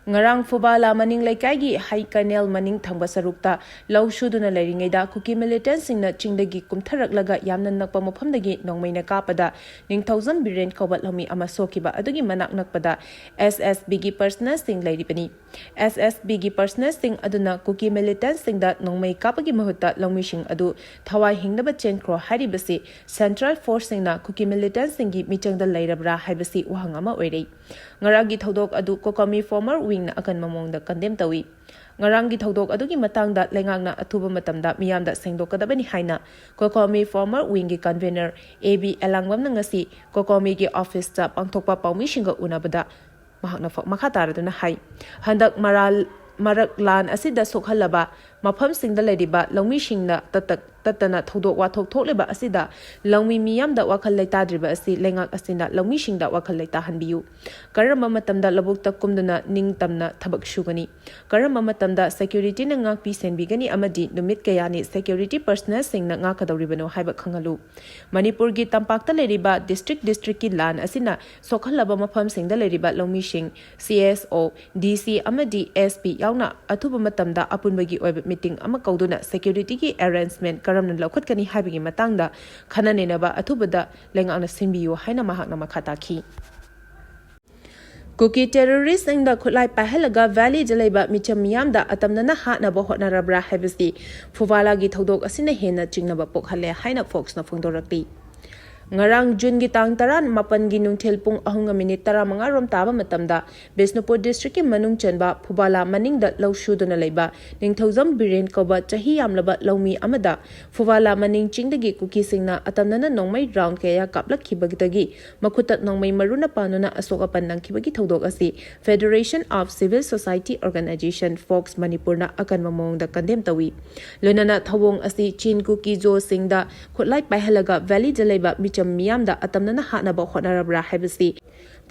ꯉꯔꯥꯡ ꯐꯨꯕꯥꯂꯥ ꯃꯅꯤꯡ ꯂꯩꯀꯥꯏꯒꯤ ꯍꯩ ꯀꯅꯦꯜ ꯃꯅꯤꯡ ꯊꯪꯕ ꯁꯔꯨꯛꯇ ꯂꯧ ꯁꯨꯗꯨꯅ ꯂꯩꯔꯤꯉꯩꯗ ꯀꯨꯀꯤ ꯃꯤꯂꯤꯇꯦꯟꯁꯤꯡꯅ ꯆꯤꯡꯗꯒꯤ ꯀꯨꯝꯊꯔꯛꯂꯒ ꯌꯥꯝꯅ ꯅꯛꯄ ꯃꯐꯝꯗꯒꯤ ꯅꯣꯡꯃꯩꯅ ꯀꯥꯞꯄꯗ ꯅꯤꯡꯊꯧꯖꯝ ꯕꯤꯔꯦꯟ ꯀꯧꯕ ꯂꯧꯃꯤ ꯑꯃ ꯁꯣꯛꯈꯤꯕ ꯑꯗꯨꯒꯤ ꯃꯅꯥꯛ ꯅꯛꯄꯗ ꯑꯦꯁ ꯑꯦꯁ ꯕꯤꯒꯤ ꯄꯔꯁꯅꯦꯜꯁꯤꯡ ꯂꯩꯔꯤꯕꯅꯤ꯫ ꯑꯦꯁ ꯑꯦꯁ ꯕꯤꯒꯤ ꯄꯔꯁꯅꯦꯜꯁꯤꯡ ꯑꯗꯨꯅ ꯀꯨꯀꯤ ꯃꯤꯂꯤꯇꯦꯟꯁꯤꯡꯗ ꯅꯣꯡꯃꯩ ꯀꯥꯞꯄꯒꯤ ꯃꯍꯨꯠꯇ ꯂꯧꯃꯤꯁꯤꯡ ꯑꯗꯨ ꯊꯋꯥꯏ ꯍꯤꯡꯅꯕ ꯆꯦꯟꯈ꯭ꯔꯣ ꯍꯥꯏꯔꯤꯕꯁꯤ ꯁꯦꯟꯇ꯭ꯔꯦꯜ ꯐꯣꯔꯁꯁꯤꯡꯅ ꯀꯨꯀꯤ ꯃꯤꯂꯤꯇꯦꯟꯁꯤꯡꯒꯤ ꯃꯤꯆꯪꯗ ꯂꯩꯔꯕ꯭ꯔꯥ ꯍꯥꯏꯕꯁꯤ ꯋꯥꯍꯪ ꯑꯃ ꯑꯣꯏꯔꯦ꯫ ꯉꯔꯥꯡꯒꯤ ꯊꯧꯗꯣꯛ ꯑꯗꯨ ꯀꯣꯀꯣꯃꯤ ꯐꯥꯔꯃꯔ ꯋꯤꯡꯅ ꯑꯀꯟꯕ ꯃꯑꯣꯡꯗ ꯀꯟꯗꯦꯝ ꯇꯧꯏ꯫ ꯉꯔꯥꯡꯒꯤ ꯊꯧꯗꯣꯛ ꯑꯗꯨꯒꯤ ꯃꯇꯥꯡꯗ ꯂꯩꯉꯥꯛꯅ ꯑꯊꯨꯕ ꯃꯇꯝꯗ ꯃꯤꯌꯥꯝꯗ ꯁꯦꯡꯗꯣꯛꯀꯗꯕꯅꯤ ꯍꯥꯏꯅ ꯀꯣꯀꯣꯃꯤ ꯐꯥꯔꯃꯔ ꯋꯤꯡꯒꯤ ꯀꯟꯚꯦꯅꯔ ꯑꯦ ꯕꯤ ꯑꯦꯂꯥꯡꯕꯝꯅ ꯉꯁꯤ ꯀꯣꯀꯣꯃꯤꯒꯤ ꯑꯣꯐꯤꯁꯇ ꯄꯥꯡꯊꯣꯛꯄ ꯄꯥꯎꯃꯤꯁꯤꯡꯒ ꯎꯅꯕꯗ ꯃꯍꯥꯛꯅ ꯐ-, ꯃꯈꯥ ꯇꯥꯔꯗꯨꯅ ꯍꯥꯏ, ꯍꯟꯗꯛ ꯃꯔꯥꯜ ꯃꯔꯛ ꯂꯥꯟ ꯑꯁꯤꯗ ꯁꯣꯛꯍꯜꯂꯕ ꯃꯐꯝꯁꯤꯡꯗ ꯂꯩꯔꯤꯕ ꯂꯧꯃꯤꯁꯤꯡꯅ ꯇꯠꯇ-, ꯇꯠꯇꯅ ꯊꯧꯗꯣꯛ ꯋꯥꯊꯣꯛ ꯊꯣꯛꯂꯤꯕ ꯑꯁꯤꯗ ꯂꯧꯃꯤ ꯃꯤꯌꯥꯝꯗ ꯋꯥꯈꯜ ꯂꯩꯇꯥꯗ꯭ꯔꯤꯕ ꯑꯁꯤ ꯂꯩꯉꯥꯛ ꯑꯁꯤꯅ ꯂꯧꯃꯤꯁꯤꯡꯗ ꯋꯥꯈꯜ ꯂꯩꯇꯥꯍꯟꯕꯤꯌꯨ꯫ ꯀꯔꯝꯕ ꯃꯇꯝꯗ ꯂꯧꯕꯨꯛꯇ ꯀꯨꯝꯗꯨꯅ ꯅꯤꯡꯇꯝꯅ ꯊꯕꯛ ꯁꯨꯒꯅꯤ? ꯀꯔꯝꯕ ꯃꯇꯝꯗ ꯁꯦꯀ꯭ꯌꯨꯔꯤꯇꯤꯅ ꯉꯥꯛꯄꯤ ꯁꯦꯟꯕꯤꯒꯅꯤ ꯑꯃꯗꯤ ꯅꯨꯃꯤꯠ ꯀꯌꯥꯅꯤ ꯁꯦꯀ꯭ꯌꯨꯔꯤꯇꯤ ꯄꯔꯁꯅꯦꯜꯁꯤꯡꯅ ꯉꯥꯛꯀꯗꯧꯔꯤꯕꯅꯣ ꯍꯥꯏꯕ ꯈꯪꯍꯜꯂꯨ꯫ ꯃꯅꯤꯄꯨꯔꯒꯤ ꯇꯝꯄꯥꯛꯇ ꯂꯩꯔꯤꯕ ꯗꯤꯁꯇ꯭ꯔꯤꯛ ꯗꯤꯁꯇ꯭ꯔꯤꯛꯀꯤ ꯂꯥꯟ ꯑꯁꯤꯅ ꯁꯣꯛꯍꯜꯂꯕ ꯃꯐꯝꯁꯤꯡꯗ ꯂꯩꯔꯤꯕ ꯂꯧꯃꯤꯁꯤꯡ, ꯁꯤ ꯑꯦꯁ ꯑꯣ, ꯗꯤ ꯁꯤ ꯑꯃꯗꯤ ꯑꯦꯁ ꯄꯤ ꯌꯥꯎꯅ ꯑꯊꯨꯕ ꯃꯇꯝꯗ ꯑꯄꯨꯟꯕꯒꯤ ꯑꯣꯏꯕ ꯃꯤꯇꯤꯡ ꯑꯃ ꯀꯧꯗꯨꯅ ꯁꯦꯀ꯭ꯌꯨꯔꯤꯇꯤꯒꯤ ꯑꯦꯔꯦꯟꯖꯃꯦꯟ ꯀꯔꯝꯅ ꯂꯧꯈꯠꯀꯅꯤ ꯍꯥꯏꯕꯒꯤ ꯃꯇꯥꯡꯗ ꯈꯟꯅ ꯅꯩꯅꯕ ꯑꯊꯨꯕꯗ ꯂꯩꯉꯥꯛꯅ ꯁꯤꯟꯕꯤꯌꯨ ꯍꯥꯏꯅ ꯃꯍꯥꯛꯅ ꯃꯈꯥ ꯇꯥꯈꯤ꯫ ꯀꯨꯀꯤ ꯇꯦꯔꯣꯔꯤꯁꯁꯤꯡꯗ ꯈꯨꯠꯂꯥꯏ ꯄꯥꯏꯍꯜꯂꯒ ꯚꯦꯂꯤꯗ ꯂꯩꯕ ꯃꯤꯆꯝ ꯃꯤꯌꯥꯝꯗ ꯑꯇꯝꯅꯅ ꯍꯥꯠꯅꯕ ꯍꯣꯠꯅꯔꯕ꯭ꯔꯥ ꯍꯥꯏꯕꯁꯤ ꯐꯨꯕꯥꯂꯥꯒꯤ ꯊꯧꯗꯣꯛ ꯑꯁꯤꯅ ꯍꯦꯟꯅ ꯆꯤꯡꯅꯕ ꯄꯣꯛꯍꯜꯂꯦ ꯍꯥꯏꯅ ꯐꯣꯛꯁꯅ ꯐꯣꯡꯗꯣꯔꯛꯂꯤ꯫ ꯉꯔꯥꯡ ꯖꯨꯟꯒꯤ ꯇꯥꯡ ꯇꯔꯥ ꯃꯥꯄꯟꯒꯤ ꯅꯨꯡꯊꯤꯜ ꯄꯨꯡ ꯑꯍꯨꯝꯒ ꯃꯤꯅꯤꯠ ꯇꯔꯥꯃꯉꯥ ꯔꯣꯝ ꯇꯥꯕ ꯃꯇꯝꯗ ꯕꯤꯁꯅꯨꯄꯨꯔ ꯗꯤꯁꯇ꯭ꯔꯤꯛꯀꯤ ꯃꯅꯨꯡ ꯆꯟꯕ ꯐꯨꯕꯥꯂꯥ ꯃꯅꯤꯡꯗ ꯂꯧ ꯁꯨꯗꯨꯅ ꯂꯩꯕ ꯅꯤꯡꯊꯧꯖꯝ ꯕꯤꯔꯦꯟ ꯀꯧꯕ ꯆꯍꯤ ꯌꯥꯝꯂꯕ ꯂꯧꯃꯤ ꯑꯃꯗ ꯐꯨꯕꯥꯂꯥ ꯃꯅꯤꯡ ꯆꯤꯡꯗꯒꯤ ꯀꯨꯀꯤꯁꯤꯡꯅ ꯑꯇꯝꯅꯅ ꯅꯣꯡꯃꯩ ꯔꯥꯎꯟ ꯀꯌꯥ ꯀꯥꯞꯂꯛꯈꯤꯕꯗꯒꯤ ꯃꯈꯨꯠꯇ ꯅꯣꯡꯃꯩ ꯃꯔꯨꯅ ꯄꯥꯟꯗꯨꯅ ꯑꯁꯣꯛ ꯑꯄꯟ ꯅꯪꯈꯤꯕꯒꯤ ꯊꯧꯗꯣꯛ ꯑꯁꯤ Federation of Civil Society Organization, fox, ꯃꯅꯤꯄꯨꯔꯅ ꯑꯀꯟꯕ ꯃꯑꯣꯡꯗ ꯀꯟꯗꯦꯝ ꯇꯧꯏ꯫ ꯂꯣꯏꯅꯅ ꯊꯧꯑꯣꯡ ꯑꯁꯤ ꯆꯤꯟ ꯀꯨꯀꯤ ꯖꯣꯁꯤꯡꯗ ꯈꯨꯠꯂꯥꯏ ꯄꯥꯏꯍꯜꯂꯒ ꯚꯦꯂꯤꯗ ꯂꯩꯕ ꯃꯤꯆꯝ ꯃꯤꯌꯥꯝꯗ ꯑꯇꯝꯅꯅ ꯍꯥꯠꯅꯕ ꯍꯣꯠꯅꯔꯕ꯭ꯔꯥ ꯍꯥꯏꯕꯁꯤ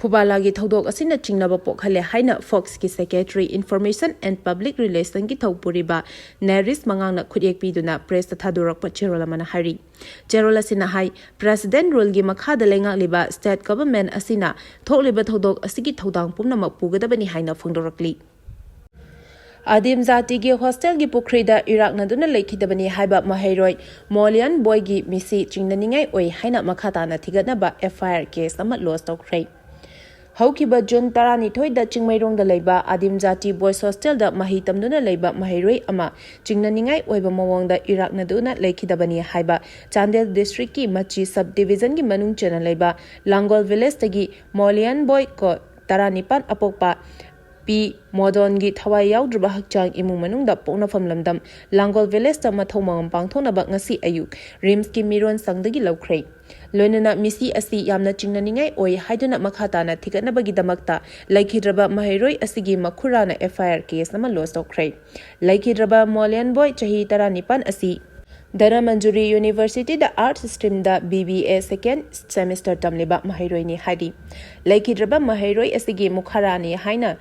ꯐꯨꯕꯥꯂꯥꯒꯤ ꯊꯧꯗꯣꯛ ꯑꯁꯤꯅ ꯆꯤꯡꯅꯕ ꯄꯣꯛꯍꯜꯂꯦ ꯍꯥꯏꯅ ꯐꯣꯛꯁꯀꯤ ꯁꯦꯀ꯭ꯔꯦꯇꯔꯤ ꯏꯟꯐꯣꯔꯃꯦꯁꯟ ꯑꯦꯟ ꯄꯕ꯭ꯂꯤꯛ ꯔꯤꯂꯦꯁꯟꯒꯤ ꯊꯧꯄꯨꯔꯤꯕ ꯅꯦꯔꯤꯁ ꯃꯉꯥꯡꯅ ꯈꯨꯠꯌꯦꯛ ꯄꯤꯗꯨꯅ ꯄ꯭ꯔꯦꯁꯇ ꯊꯥꯗꯣꯔꯛꯄ ꯆꯦꯔꯣꯜ ꯑꯃꯅ ꯍꯥꯏꯔꯤ꯫ ꯆꯦꯔꯣꯜ ꯑꯁꯤꯅ ꯍꯥꯏ, ꯄ꯭ꯔꯦꯁꯤꯗꯦꯟ ꯔꯨꯜꯒꯤ ꯃꯈꯥꯗ ꯂꯩꯉꯥꯛꯂꯤꯕ ꯁ꯭ꯇꯦꯠ ꯒꯚꯔꯟꯃꯦꯟꯠ ꯑꯁꯤꯅ ꯊꯣꯛꯂꯤꯕ ꯊꯧꯗꯣꯛ ꯑꯁꯤꯒꯤ ꯊꯧꯗꯥꯡ ꯄꯨꯝꯅꯃꯛ ꯄꯨꯒꯗꯕꯅꯤ ꯍꯥꯏꯅ ꯐꯣꯡꯗꯣꯔꯛꯂꯤ꯫ ꯑꯗꯤꯝ ꯖꯥꯇꯤꯒꯤ ꯍꯣꯁꯇꯦꯜꯒꯤ ꯄꯨꯈ꯭ꯔꯤꯗ ꯏꯔꯥꯛꯅꯗꯨꯅ ꯂꯩꯈꯤꯗꯕꯅꯤ ꯍꯥꯏꯕ ꯃꯍꯩꯔꯣꯏ ꯃꯣꯂꯤꯌꯟ ꯕꯣꯏꯒꯤ ꯃꯤꯁꯤ ꯆꯤꯡꯅꯅꯤꯡꯉꯥꯏ ꯑꯣꯏ ꯍꯥꯏꯅ ꯃꯈꯥ ꯇꯥꯅ ꯊꯤꯒꯠꯅꯕ ꯑꯦꯐ ꯑꯥꯏ ꯑꯥꯔ ꯀꯦꯁ ꯑꯃ ꯂꯣꯟꯆ ꯇꯧꯈ꯭ꯔꯦ꯫ ꯍꯧꯈꯤꯕ ꯖꯨꯟ ꯇꯔꯥꯅꯤꯊꯣꯏꯗ ꯆꯤꯡꯃꯩꯔꯣꯡꯗ ꯂꯩꯕ ꯑꯗꯤꯝ ꯖꯥꯇꯤ ꯕꯣꯏꯁ ꯍꯣꯁꯇꯦꯜꯗ ꯃꯍꯩ ꯇꯝꯗꯨꯅ ꯂꯩꯕ ꯃꯍꯩꯔꯣꯏ ꯑꯃ ꯆꯤꯡꯅꯅꯤꯡꯉꯥꯏ ꯑꯣꯏꯕ ꯃꯑꯣꯡꯗ ꯏꯔꯥꯛꯅꯗꯨꯅ ꯂꯩꯈꯤꯗꯕꯅꯤ ꯍꯥꯏꯕ ꯆꯥꯟꯗꯦꯜ ꯗꯤꯁꯇ꯭ꯔꯤꯛꯀꯤ ꯃꯆꯤ ꯁꯕ ꯗꯤꯕꯤꯖꯟꯒꯤ ꯃꯅꯨꯡ ꯆꯟꯅ ꯂꯩꯕ ꯂꯥꯡꯒꯣꯜ ꯚꯤꯂꯦꯖꯇꯒꯤ ꯃꯣꯂꯤꯌꯟ ꯕꯣꯏ ꯀꯣ ꯇꯔꯥꯅꯤꯄꯥꯟ ꯑꯄꯣꯛꯄ ꯄꯤ ꯃꯣꯗꯣꯟꯒꯤ ꯊꯋꯥꯏ ꯌꯥꯎꯗ꯭ꯔꯕ ꯍꯛꯆꯥꯡ ꯏꯃꯨꯡ ꯃꯅꯨꯡꯗ ꯄꯣꯛꯅꯐꯝ ꯂꯝꯗꯝ ꯂꯥꯡꯒꯣꯜ ꯚꯤꯂꯦꯖꯇ ꯃꯊꯧ ꯃꯉꯝ ꯄꯥꯡꯊꯣꯛꯅꯕ ꯉꯁꯤ ꯑꯌꯨꯛ ꯔꯤꯝꯁꯀꯤ ꯃꯤꯔꯣꯟ ꯁꯪꯗꯒꯤ ꯂꯧꯈ꯭ꯔꯦ꯫ ꯂꯣꯏꯅꯅ ꯃꯤꯁꯤ ꯑꯁꯤ ꯌꯥꯝꯅ ꯆꯤꯡꯅꯅꯤꯡꯉꯥꯏ ꯑꯣꯏ ꯍꯥꯏꯗꯨꯅ ꯃꯈꯥ ꯇꯥꯅ ꯊꯤꯒꯠꯅꯕꯒꯤꯗꯃꯛꯇ ꯂꯩꯈꯤꯗ꯭ꯔꯕ ꯃꯍꯩꯔꯣꯏ ꯑꯁꯤꯒꯤ ꯃꯈꯨꯔꯥꯅ ꯑꯦꯐ ꯑꯥꯏ ꯑꯥꯔ ꯀꯦꯁ ꯑꯃ ꯂꯣꯟꯆ ꯇꯧꯈ꯭ꯔꯦ꯫ ꯂꯩꯈꯤꯗ꯭ꯔꯕ ꯃꯣꯂꯤꯌꯟ ꯕꯣꯏ ꯆꯍꯤ ꯇꯔꯥꯅꯤꯄꯥꯟ ꯑꯁꯤ ꯙꯅꯃꯟꯖꯨꯔꯤ ꯌꯨꯅꯤꯚꯔꯁꯤꯇꯤꯗ ꯑꯥꯔꯠꯁ ꯁ꯭ꯇ꯭ꯔꯤꯝꯗ B B A second semester ꯇꯝꯂꯤꯕ ꯃꯍꯩꯔꯣꯏꯅꯤ ꯍꯥꯏꯔꯤ꯫ ꯂꯩꯈꯤꯗ꯭ꯔꯕ ꯃꯍꯩꯔꯣꯏ ꯑꯁꯤꯒꯤ ꯃꯈꯥꯔꯥꯅꯤ ꯍꯥꯏꯅ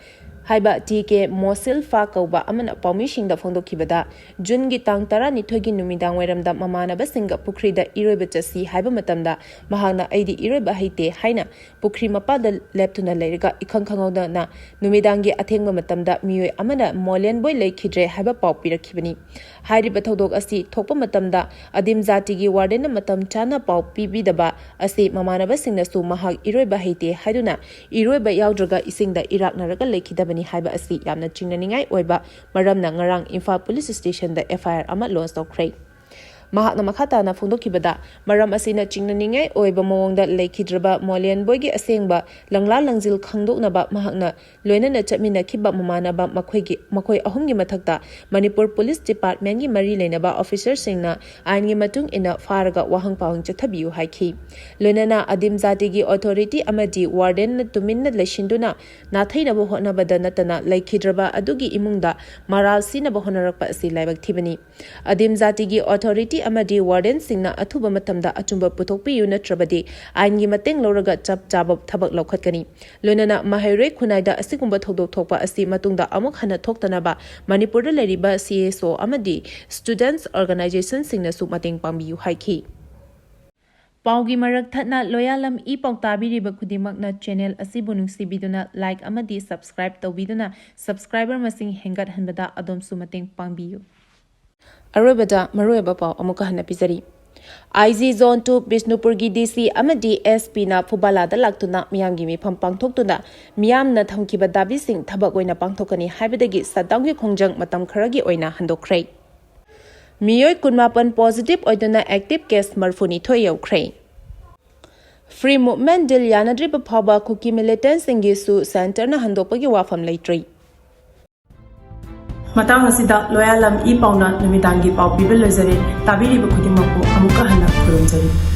ꯍꯥꯏꯕ ꯇꯤ ꯀꯦ ꯃꯣꯁꯤꯜꯐꯥ ꯀꯧꯕ ꯑꯃꯅ ꯄꯥꯎꯃꯤꯁꯤꯡꯗ ꯐꯣꯡꯗꯣꯛꯈꯤꯕꯗ, ꯖꯨꯟꯒꯤ ꯇꯥꯡ ꯇꯔꯥꯅꯤꯊꯣꯏꯒꯤ ꯅꯨꯃꯤꯗꯥꯡ ꯋꯥꯏꯔꯝꯗ ꯃꯃꯥꯟꯅꯕꯁꯤꯡꯒ ꯄꯨꯈ꯭ꯔꯤꯗ ꯏꯔꯣꯏꯕ ꯆꯠꯁꯤ ꯍꯥꯏꯕ ꯃꯇꯝꯗ ꯃꯍꯥꯛꯅ "ꯑꯩꯗꯤ ꯏꯔꯣꯏꯕ ꯍꯩꯇꯦ" ꯍꯥꯏꯅ ꯄꯨꯈ꯭ꯔꯤ ꯃꯄꯥꯟꯗ ꯂꯦꯞꯇꯨꯅ ꯂꯩꯔꯒ ꯏꯈꯪ ꯈꯪꯍꯧꯗꯅ ꯅꯨꯃꯤꯗꯥꯡꯒꯤ ꯑꯊꯦꯡꯕ ꯃꯇꯝꯗ ꯃꯤꯑꯣꯏ ꯑꯃꯅ "ꯃꯣꯂꯤꯌꯟ ꯕꯣꯏ ꯂꯩꯈꯤꯗ꯭ꯔꯦ" ꯍꯥꯏꯕ ꯄꯥꯎ ꯄꯤꯔꯛꯈꯤꯕꯅꯤ꯫ ꯍꯥꯏꯔꯤꯕ ꯊꯧꯗꯣꯛ ꯑꯁꯤ ꯊꯣꯛꯄ ꯃꯇꯝꯗ ꯑꯗꯤꯝ ꯖꯥꯇꯤꯒꯤ ꯋꯥꯔꯗꯦꯟꯅ ꯃꯇꯝ ꯆꯥꯅ ꯄꯥꯎ ꯄꯤꯕꯤꯗꯕ ꯑꯁꯤ ꯃꯃꯥꯟꯅꯕꯁꯤꯡꯅꯁꯨ ꯃꯍꯥꯛ ꯏꯔꯣꯏꯕ ꯍꯩꯇꯦ ꯍꯥꯏꯗꯨꯅ ꯏꯔꯣꯏꯕ ꯌꯥꯎꯗ꯭ꯔꯒ ꯏꯁꯤꯡꯗ ꯏꯔꯥꯛꯅꯔꯒ ꯂꯩꯈꯤꯗꯕꯅꯤ ꯍꯥꯏꯕ ꯑꯁꯤ ꯌꯥꯝꯅ ꯆꯤꯡꯅꯅꯤꯡꯉꯥꯏ ꯑꯣꯏꯕ ꯃꯔꯝꯅ ꯉꯔꯥꯡ Imphal police ꯁ꯭ꯇꯦꯁꯟꯗ F I R ꯑꯃ ꯂꯣꯟꯆ ꯇꯧꯈ꯭ꯔꯦ꯫ ꯃꯍꯥꯛꯅ ꯃꯈꯥ ꯇꯥꯅ ꯐꯣꯡꯗꯣꯛꯈꯤꯕꯗ, ꯃꯔꯝ ꯑꯁꯤꯅ ꯆꯤꯡꯅꯅꯤꯡꯉꯥꯏ ꯑꯣꯏꯕ ꯃꯑꯣꯡꯗ ꯂꯩꯈꯤꯗ꯭ꯔꯕ ꯃꯣꯂꯦꯟꯕꯣꯏꯒꯤ ꯑꯁꯦꯡꯕ ꯂꯪꯂꯥ ꯂꯪꯖꯤꯜ ꯈꯪꯗꯣꯛꯅꯕ ꯃꯍꯥꯛꯅ ꯂꯣꯏꯅꯅ ꯆꯠꯃꯤꯟꯅꯈꯤꯕ ꯃꯃꯥꯟꯅꯕ ꯃꯈꯣꯏꯒꯤ, ꯃꯈꯣꯏ ꯑꯍꯨꯝꯒꯤ ꯃꯊꯛꯇ ꯃꯅꯤꯄꯨꯔ ꯄꯨꯂꯤꯁ ꯗꯤꯄꯥꯔꯠꯃꯦꯟꯒꯤ ꯃꯔꯤ ꯂꯩꯅꯕ ꯑꯣꯐꯤꯁꯔꯁꯤꯡꯅ ꯑꯥꯏꯟꯒꯤ ꯃꯇꯨꯡ ꯏꯟꯅ ꯐꯥꯔꯒ ꯋꯥꯍꯪ ꯄꯥꯎꯍꯪ ꯆꯠꯊꯕꯤꯌꯨ ꯍꯥꯏꯈꯤ꯫ ꯂꯣꯏꯅꯅ ꯑꯗꯤꯝ ꯖꯥꯇꯤꯒꯤ ꯑꯣꯊꯣꯔꯤꯇꯤ ꯑꯃꯗꯤ ꯋꯥꯔꯗꯦꯟꯅ ꯇꯨꯃꯤꯟꯅ ꯂꯩꯁꯤꯟꯗꯨꯅ ꯅꯥꯊꯩꯅꯕ ꯍꯣꯠꯅꯕꯗ ꯅꯠꯇꯅ ꯂꯩꯈꯤꯗ꯭ꯔꯕ ꯑꯗꯨꯒꯤ ꯏꯃꯨꯡꯗ ꯃꯔꯥꯜ ꯁꯤꯅꯕ ꯍꯣꯠꯅꯔꯛꯄ ꯑꯁꯤ ꯂꯥꯏꯕꯛ ꯊꯤꯕꯅꯤ꯫ ꯑꯗꯤꯝ ꯖꯥꯇꯤꯒꯤ ꯑꯣꯊꯣꯔꯤꯇꯤ ꯑꯃꯗꯤ ꯋꯥꯔꯗꯦꯟꯁꯤꯡꯅ ꯑꯊꯨꯕ ꯃꯇꯝꯗ ꯑꯆꯨꯝꯕ ꯄꯨꯊꯣꯛꯄꯤꯌꯨ, ꯅꯠꯇ꯭ꯔꯕꯗꯤ ꯑꯥꯏꯟꯒꯤ ꯃꯇꯦꯡ ꯂꯧꯔꯒ ꯆꯞ ꯆꯥꯕ ꯊꯕꯛ ꯂꯧꯈꯠꯀꯅꯤ꯫ ꯂꯣꯏꯅꯅ ꯃꯍꯩꯔꯣꯏ ꯈꯨꯟꯅꯥꯏꯗ ꯑꯁꯤꯒꯨꯝꯕ ꯊꯧꯗꯣꯛ ꯊꯣꯛꯄ ꯑꯁꯤ ꯃꯇꯨꯡꯗ ꯑꯃꯨꯛ ꯍꯟꯅ ꯊꯣꯛꯇꯅꯕ ꯃꯅꯤꯄꯨꯔꯗ ꯂꯩꯔꯤꯕ ꯁꯤ ꯑꯦꯁ ꯑꯣ ꯑꯃꯗꯤ ꯁ꯭ꯇꯨꯗꯦꯟꯠꯁ ꯑꯣꯔꯒꯅꯥꯏꯖꯦꯁꯟꯁꯤꯡꯅꯁꯨ ꯃꯇꯦꯡ ꯄꯥꯡꯕꯤꯌꯨ ꯍꯥꯏꯈꯤ꯫ ꯄꯥꯎꯒꯤ ꯃꯔꯛ ꯊꯠꯅ ꯂꯣꯌꯥꯂꯝ ꯏ ꯄꯥꯎ ꯇꯥꯕꯤꯔꯤꯕ ꯈꯨꯗꯤꯡꯃꯛꯅ ꯆꯦꯅꯦꯜ ꯑꯁꯤꯕꯨ ꯅꯨꯡꯁꯤꯕꯤꯗꯨꯅ ꯂꯥꯏꯛ ꯑꯃꯗꯤ ꯁꯕꯁꯀ꯭ꯔꯥꯏꯕ ꯇꯧꯕꯤꯗꯨꯅ ꯁꯕꯁꯀ꯭ꯔꯥꯏꯕꯔ ꯃꯁꯤꯡ ꯍꯦꯟꯒꯠꯍꯟꯕꯗ ꯑꯗꯣꯝꯁꯨ ꯃꯇꯦꯡ ꯄꯥꯡꯕꯤꯌꯨ꯫ ꯑꯔꯣꯏꯕꯗ ꯃꯔꯨꯑꯣꯏꯕ ꯄꯥꯎ ꯑꯃꯨꯛꯀ ꯍꯟꯅ ꯄꯤꯖꯔꯤ꯫ ꯑꯥꯏ ꯖꯤ ꯖꯣꯟ ꯇꯨ ꯕꯤꯁꯅꯨꯄꯨꯔꯒꯤ ꯗꯤ ꯁꯤ ꯑꯃꯗꯤ ꯑꯦꯁ ꯄꯤꯅ ꯐꯨꯕꯥꯂꯥꯗ ꯂꯥꯛꯇꯨꯅ ꯃꯤꯌꯥꯝꯒꯤ ꯃꯤꯐꯝ ꯄꯥꯡꯊꯣꯛꯇꯨꯅ ꯃꯤꯌꯥꯝꯅ ꯊꯝꯈꯤꯕ ꯗꯥꯕꯤꯁꯤꯡ ꯊꯕꯛ ꯑꯣꯏꯅ ꯄꯥꯡꯊꯣꯛꯀꯅꯤ ꯍꯥꯏꯕꯗꯒꯤ ꯁꯠꯗꯥꯎꯟꯒꯤ ꯈꯣꯡꯖꯪ ꯃꯇꯝ ꯈꯔꯒꯤ ꯑꯣꯏꯅ ꯍꯟꯗꯣꯛꯈ꯭ꯔꯦ꯫ ꯃꯤꯑꯣꯏ ꯀꯨꯟꯃꯥꯄꯟ ꯄꯣꯖꯤꯇꯤꯚ ꯑꯣꯏꯗꯨꯅ ꯑꯦꯛꯇꯤꯚ ꯀꯦꯁ ꯃꯔꯤꯐꯨꯅꯤꯊꯣꯏ ꯌꯧꯈ꯭ꯔꯦ꯫ ꯐ꯭ꯔꯤ ꯃꯨꯚꯃꯦꯟꯠ ꯗꯤꯜ ꯌꯥꯅꯗ꯭ꯔꯤꯕ ꯐꯥꯎꯕ ꯀꯨꯀꯤ ꯃꯤꯂꯤꯇꯦꯟꯠꯁꯤꯡꯒꯤꯁꯨ ꯁꯦꯟꯇꯔꯅ ꯍꯟꯗꯣꯛꯄꯒꯤ ꯋꯥꯐꯝ ꯂꯩꯇ꯭ꯔꯤ꯫ ꯃꯇꯥꯡ ꯑꯁꯤꯗ ꯂꯣꯌꯥꯂꯝ ꯏ ꯄꯥꯎꯅ ꯅꯨꯃꯤꯗꯥꯡꯒꯤ ꯄꯥꯎ ꯄꯤꯕ ꯂꯣꯏꯖꯔꯦ꯫ ꯇꯥꯕꯤꯔꯤꯕ ꯈꯨꯗꯤꯡꯃꯛꯄꯨ ꯑꯃꯨꯛꯀ ꯍꯟꯅ ꯈꯨꯔꯨꯝꯖꯔꯤ꯫